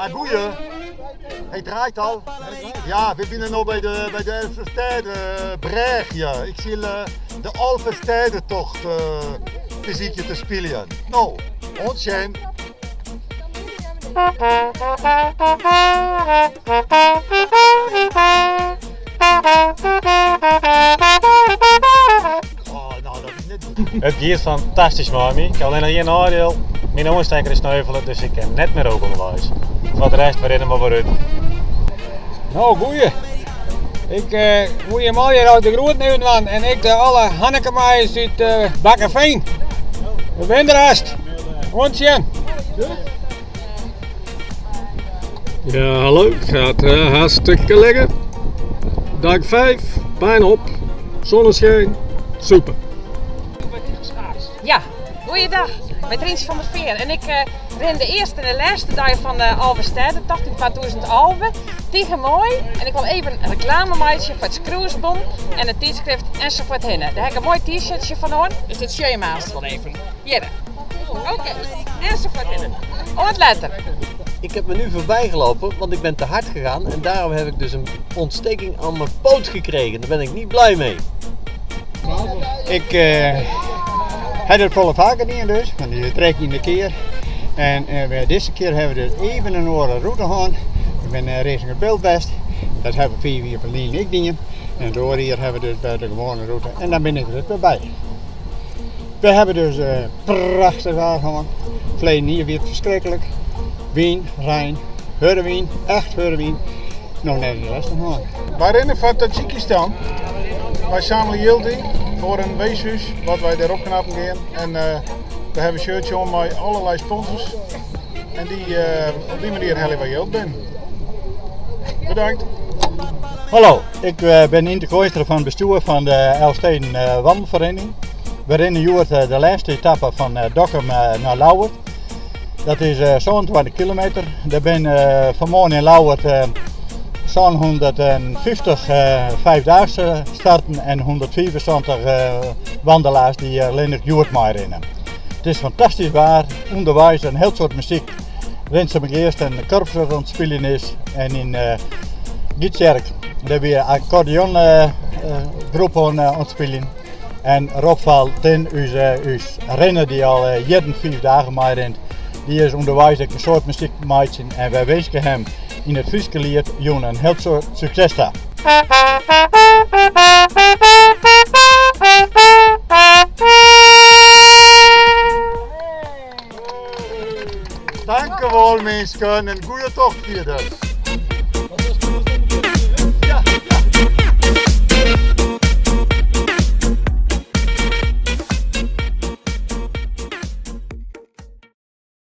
Ah, goeie. Hij draait al. Ja, we binne no by de, by de Elfstedenbrêge. Ik sil de Alvestêdetocht besykje te spyljen. No, oant sjen. Oh, no, dat is net goed. It giet fantastysk mei my. Ik ha allinnich ien neidiel. Myn oanstekker is sneuvele, dus ik kin net mear roke ûnderweis. Foar de rest, we rinne mar wer út. No, goeie. Ik eh, woe jim allegear de groeten even dwaan en ek de alle Hannekemaaiers út eh, Bakkeveen. We binne der hast. Oant sjen. Ja, hallo. Het gaat eh, hartstikke lekker. Dag 5, bijna op. Zonneschijn, super. Ja, goeiedag. Met Rientje van der Veer. En ik eh, rin de eerste en de laatste dag van de Alvestêdetocht in 2011. Tige moai. En ik wil even een reclame maken voor het Skriuwersbûn en het tijdschrift enzovoort hinne. Daar heb ik een mooi t-shirtje van oan, dus dat zie je maar wel even. Hier. Oké, enzovoort hinne. Oant letter. Ik heb me nu voorbij gelopen, want ik ben te hard gegaan en daarom heb ik dus een ontsteking aan mijn poot gekregen. Daar ben ik niet blij mee. Ik eh, heb het volle vaker niet dus, want die trek in de keer. En eh, deze keer hebben we dus even een oare route gehad. Ik ben uh, richting het Beeldbest. Dat hebben we 4 jaar verleden ik dien. En door hier hebben we dus bij de gewone route. En dan ben ik er weer bij. We hebben dus uh, prachtig waar gehad. Verleden hier weer verschrikkelijk. Wyn, rein, hurde wyn, echt hurde wyn. Nog net de rest nog. Wy rinne foar Tadzjikistan. Wy sammelje jild yn foar in weeshûs wat wy dêr opknappen gean. En uh, we hawwe in shirtsje oan mei allerlei sponsors. En dy, uh, op dy manier helje wy jild binnen. Bedankt. Hallo, ik eh, ben Ynte Kooistra fan bestjoer fan de Elfsteden Wandelferiening. We rinne hjoed de lêste etappe fan Dokkum nei Ljouwert. Dat is 27 kilometer. Der binne fanmoarn yn Ljouwert 750 vijfdaagse starten en 175 wandelaars dy't allinnich hjoed meirinne. It is fantastysk waar, ûnderweis in hiel soad muzyk. Rinsumageast en de korps dat oan it spyljen is. En yn Gytsjerk dêr wie akkordeongroep oan it spyljen. En Rob Valtin, ús, ús rinner dy't al jierren 5 dagen meirint, dy is ûnderweis ek in soad muzyk meitsjen. En wy winskje him yn it Fryske liet jûn in hiel soad sukses ta. Tankewol minsken en goede tocht fierder.